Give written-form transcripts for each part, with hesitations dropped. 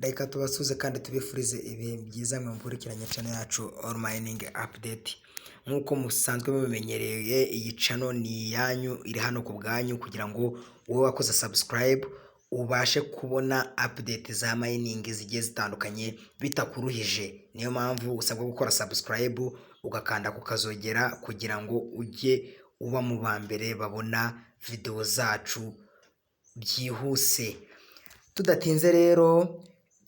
Reka tubasuhuze kandi tubifurize ibihe byiza mwe mukurikiranye channel yacu All Mining Update. Nk'uko musanzwe mubimenyereye, iyi channel ni iyanyu, iri hano ku bwanyu kugira ngo wowe wakoze subscribe ubashe kubona update za mining zigiye zitandukanye bitakuruhije. Niyo mpamvu usabwa gukora subscribe, ugakanda ku kazogera kugira ngo ujye uba mu ba mbere babona video zacu byihuse. Tudatinze rero,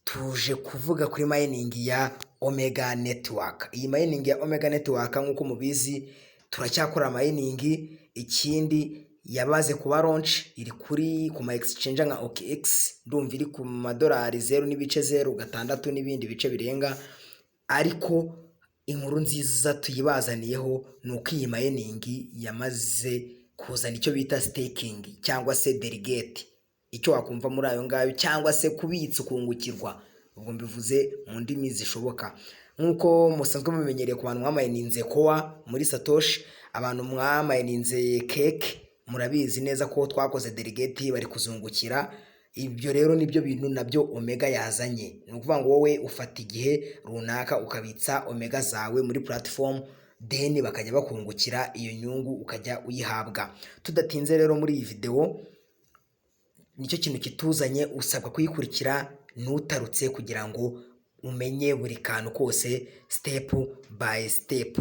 tuje kuvuga kuri mining ya Omega Network. Iyi mining ya Omega Network, nk'uko mubizi, turacyakora mining. Ikindi, yamaze kuba launch, iri kuri ku ma exchange nka OKX, ndumva iri ku madolari 0.06 n'ibindi bice birenga. Ariko inkuru nziza tuyibazaniyeho ni uko iyi mining yamaze kuzana icyo bita staking cyangwa se delegate, icyo wakumva muri ayo ngayo, cyangwa se kubitsa ukungukirwa. Ubwo mbivuze mu ndimi zishoboka. Nk'uko musanzwe mubimenyereye, ku bantu mwamayininze Core muri Satoshi, abantu mwamayininze Cake, murabizi neza ko twakoze delegate, bari kuzungukira. Ibyo rero nibyo bintu nabyo Omega yazanye. Ni ukuvuga ngo wowe ufata igihe runaka ukabitsa Omega zawe muri platform, then bakajya bakungukira iyo nyungu, ukajya uyihabwa. Tudatinze rero, muri iyi video nicyo kintu kituzanye. Usabwa kuyikurikira ntutarutse kugira ngo umenye buri kantu kose step by step.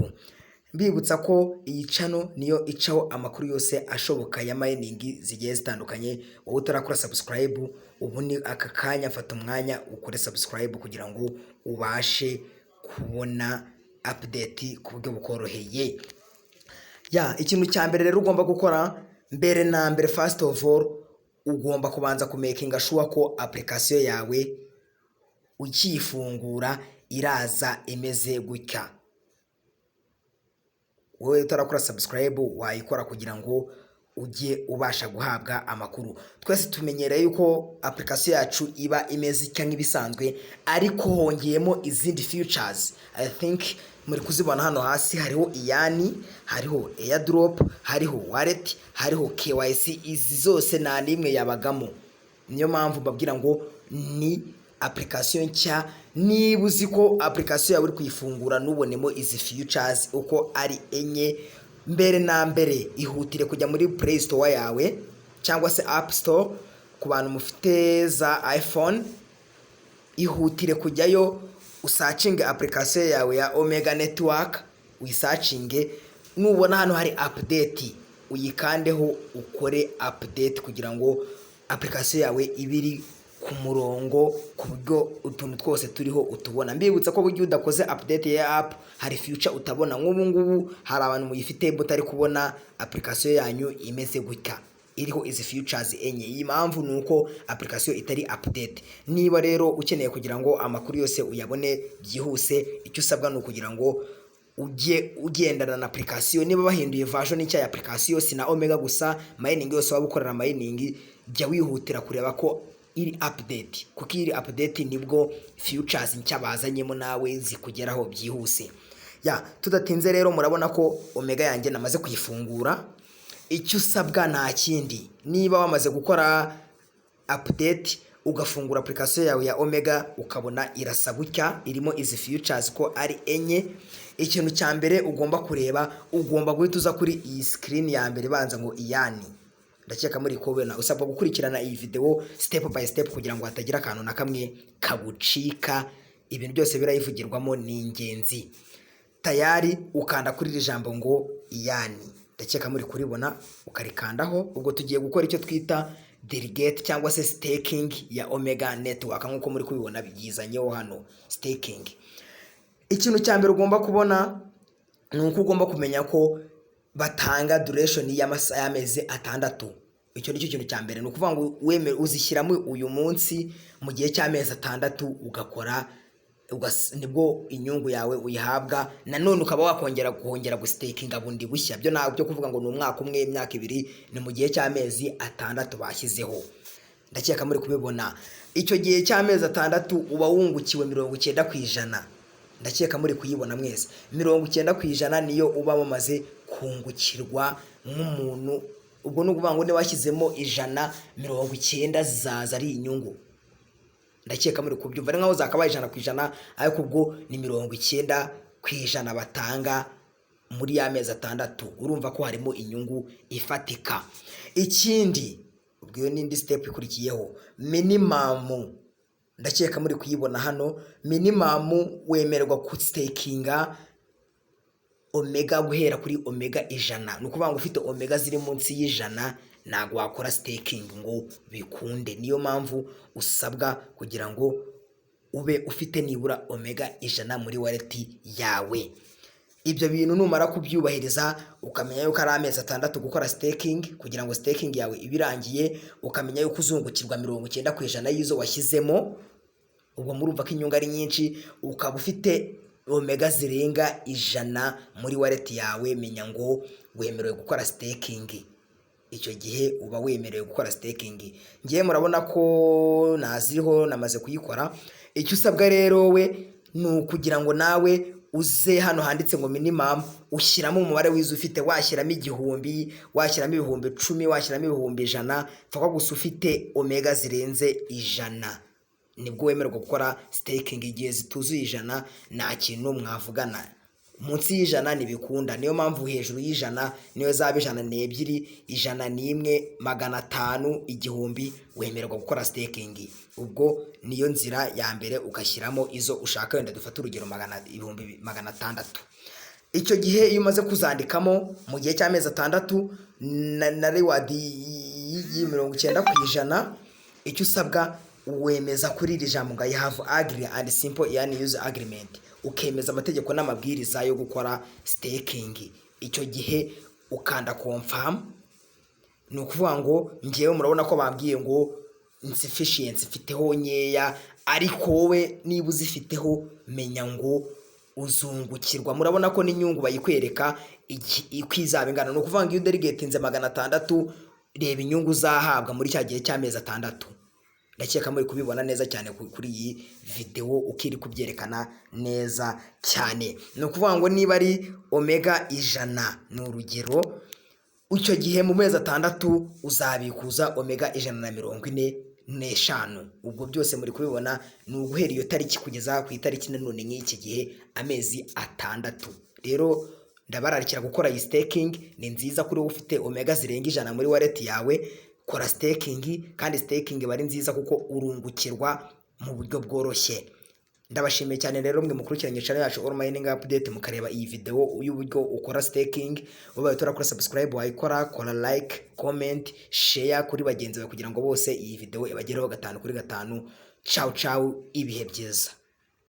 Mbibutsa ko iyi channel niyo icaho amakuru yose ashoboka ya mining zigiye zitandukanye. Wowe utarakora subscribe, ubu ni aka kanya, fata umwanya ukore subscribe kugira ngo ubashe kubona update ku buryo bukoroheye. Ya, ikintu cya mbere rero ugomba gukora mbere na mbere, first of all, ugomba kubanza kumakinga sure ko application yawe ukiyifungura iraza imeze gutya. Wowe utarakora subscribe, wayikora kugira ngo ujye ubasha guhabwa amakuru. Twese tumenyereye yuko application yacu iba imeze itya nk'ibisanzwe, ariko hongeyemo izindi features. I think muri kuzibona hano hasi: hariho earn, hariho airdrop, hariho wallet, hariho KYC. Izi zose nta n'imwe yabagamo. Niyo mpamvu mbabwira ngo ni application nshya. Niba uzi ko application yawe uri kuyifungura ntubonemo izi features uko ari enye, mbere na mbere ihutire kujya muri Play Store yawe cyangwa se App Store ku bantu mufite za iPhone. Ihutire kujyayo, usearchinge application yawe ya Omega Network, uyisearchinge. Nubona hano hari update, uyikandeho ukore update kugira ngo application yawe ibe iri ku murongo, ku buryo utuntu twose turiho utubona. Mbibutsa ko buryo udakoze update ya app hari feature utabona. Nk'ubu ngubu hari abantu muyifite mutari kubona application yanyu imeze gutya, iriho izi features enye. Iyi mpamvu ni uko application itari update. Niba rero ukeneye kugira ngo amakuru yose uyabone byihuse, icyo usabwa ni ukugira ngo ujye ugendana na application. Niba bahinduye version nshya ya application, si na Omega gusa, mining yose waba ukorera mining, jya wihutira kureba ko iri update, kuko iri update nibwo features nshya bazanyemo nawe zikugeraho byihuse. Ya, tudatinze rero, murabona ko Omega yanjye namaze kuyifungura. Icyo usabwa nta kindi: niba wamaze gukora update, ugafungura application yawe ya Omega, ukabona irasa gutya, irimo izi features ko ari enye, ikintu cya mbere ugomba kureba, ugomba guhita uza kuri iyi screen ya mbere ibanza ngo earn. Ndakeka muri kubona. Usabwa gukurikirana iyi video step by step kugira ngo hatagira akantu na kamwe kagucika. Ibintu byose birayivugirwamo ni ingenzi. Tayari ukanda kuri iri jambo ngo earn, ndakeka muri kuribona, ukarikandaho. Ubwo tugiye gukora icyo twita delegate cyangwa se staking ya Omega Network. Nk'uko muri kubibona, byizanyeho hano staking. Ikintu cya mbere ugomba kubona ni uko ugomba kumenya ko batanga duration y'amasaha y'amezi 6. Icyo ni cyo kintu cya mbere. Ni ukuvuga ngo weme uzishyiramo uyu munsi, mu gihe cy'amezi 6 ugakora, nibwo inyungu yawe uyihabwa. Nanone ukaba wakongera kongera gustakinga bundi bushya. Byo ntabwo byo kuvuga ngo ni umwaka umwe, imyaka 2, ni mu gihe cy'amezi 6 bashyizeho. Ndakeka muri kubibona. Icyo gihe cy'amezi 6 uba wungukiwe 90%. Ndakeka muri kuyibona mwese. 90% niyo uba wamaze kungukirwa nk'umuntu. Ubwo ni ukuvuga ngo niba washyizemo 100, 90 zizaza ari inyungu. Ndakeka muri kubyumva, ari nkaho zakabaye 100%, ariko ubwo ni 90% batanga muri ya mezi 6. Urumva ko harimo inyungu ifatika. Ikindi, ubwo iyo n'indi step ikurikiyeho, minimum, ndakeka muri kuyibona hano. Minimum wemererwa gustakinga omega guhera kuri omega 100. Ni ukuvuga ngo ufite omega ziri munsi y'100 ntabwo wakora staking ngo bikunde. Niyo mpamvu usabwa kugira ngo ube ufite nibura omega 100 muri wallet yawe. Ibyo bintu numara kubyubahiriza, ukamenya yuko ari amezi 6 gukora staking kugira ngo staking yawe ibe irangiye, ukamenya yuko uzungukirwa 90% y'izo washyizemo, ubwo murumva ko inyungu ari nyinshi, ukaba ufite omega zirenga 100 muri wallet yawe, menya ngo wemerewe gukora staking. Icyo gihe uba wemerewe gukora staking. Ngewe murabona ko naziriho, namaze kuyikora. Icyo usabwa rero we ni ukugira ngo nawe uze hano handitse ngo minimum, ushyiramo umubare w'izo ufite. Washyiramo 1000, washyiramo 10,000, washyiramo 100,000, pfa gusa ufite omega zirenze 100, nibwo wemererwa gukora staking. Igihe zituzuye 100 nta kintu mwavugana, munsi y'100 ntibikunda. Niyo mpamvu hejuru y'100, niyo zaba 102, 101, 500, 1000, wemererwa gukora staking. Ubwo niyo nzira ya mbere, ugashyiramo izo ushaka. Wenda dufate urugero 600,000. Icyo gihe iyo umaze kuzandikamo mu gihe cy'amezi 6 na reward y'90%, icyo usabwa wemeza kuri iri jambo ngo "I have agree and simple earn user agreement", ukemeza amategeko n'amabwiriza yo gukora staking. Icyo gihe ukanda confirm. Ni ukuvuga ngo ngewe murabona ko bambwiye ngo insufficiency, mfiteho nkeya, ariko wowe niba uzifiteho menya ngo uzungukirwa. Murabona ko n'inyungu bayikwereka uko izaba ingana. Ni ukuvuga ngo iyo udelegatinze 600, reba inyungu uzahabwa muri cya gihe cy'amezi 6. Ndakeka muri kubibona neza cyane kuri iyi videwo uko iri kubyerekana neza cyane. Ni ukuvuga ngo niba ari omega 100, ni urugero, icyo gihe mu mezi 6 uzabikuza omega 145. Ubwo byose muri kubibona, ni uguhera iyo tariki kugeza ku itariki nanone nk'iki gihe, amezi 6. Rero ndabararikira gukora iyi staking, ni nziza kuri wowe ufite omega zirenga 100 muri wallet yawe. Kora staking, kandi staking iba ari nziza kuko urungukirwa mu buryo bworoshye. Ndabashimiye cyane rero mwe mukurikiranye channel yacu All Mining Update, mukareba iyi video y'uburyo ukora staking. Ubaye utarakora subscribe wayikora, kora like, comment, share kuri bagenzi bawe kugira ngo bose iyi video ibagereho gatanu kuri gatanu. Ciao ciao, ibihe byiza.